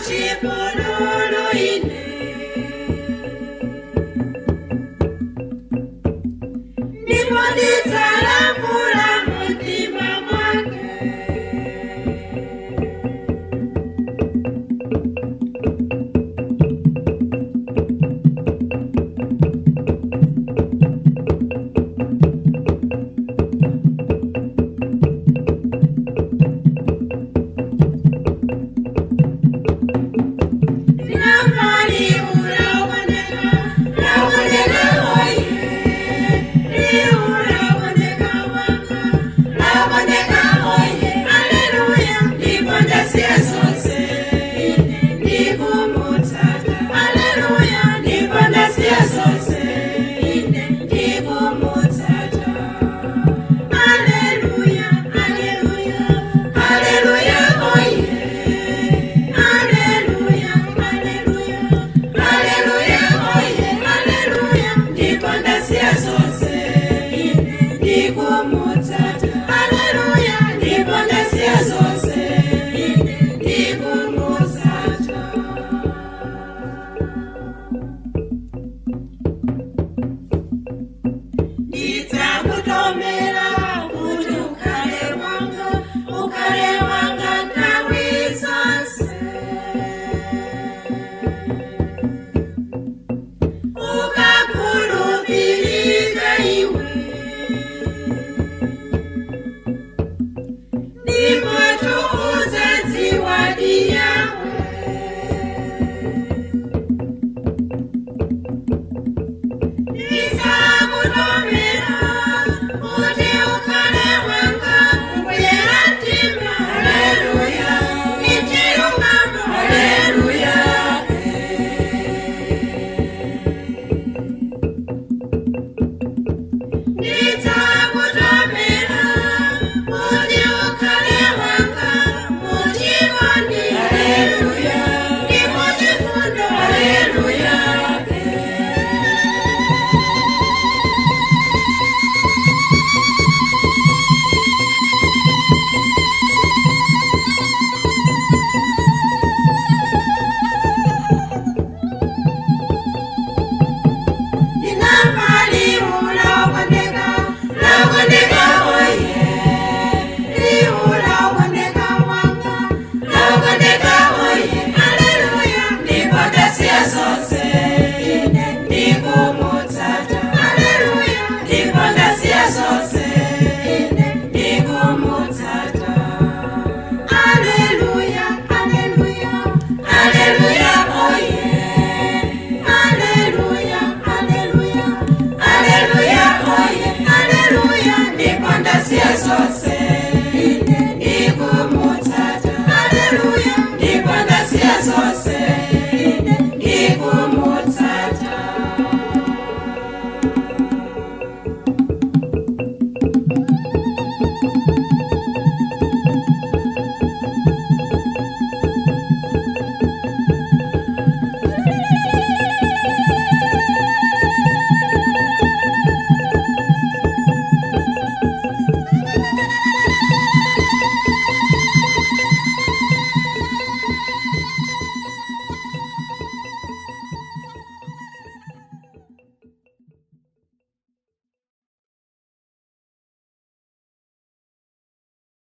Muchipululu ine. Ndipo ndidzalankhula mumtima mwake. Hallelujah, hallelujah, hallelujah, oh yeah. Haleluya, haleluya, haleluya, oye, haleluya, ndipo ndasiya zonse, ine ndikumutsata. Haleluya, ndipo ndasiya zonse, ine ndikumutsata. Ndidzakutomera kuti ukhale wanga, ukhale wanga nthawi zonse. Ukakhulupirika iwe, ndipo uzadziwadi yawe. Ndidzakutomera kuti ukhale wanga, kuyera mtima, haleluya, ndi chilungamo, haleluya. Ndidzakutomera kuti ukhale wanga muchikondi, haleluya, ndi muchifundo, haleluya. Ndinamva liwu lokondeka, lokondeka oye, liwu lokondeka wanga, lokondeka oye, haleluya, ndipo ndasiya zonse, ine ndikumutsata, haleluya, ndipo ndasiya zonse, ine ndikumutsata. Haleluya, haleluya, haleluya, oye. Haleluya, haleluya, haleluya, oye, haleluya, ndipo ndasiya zonse, ine ndikumutsata. Haleluya,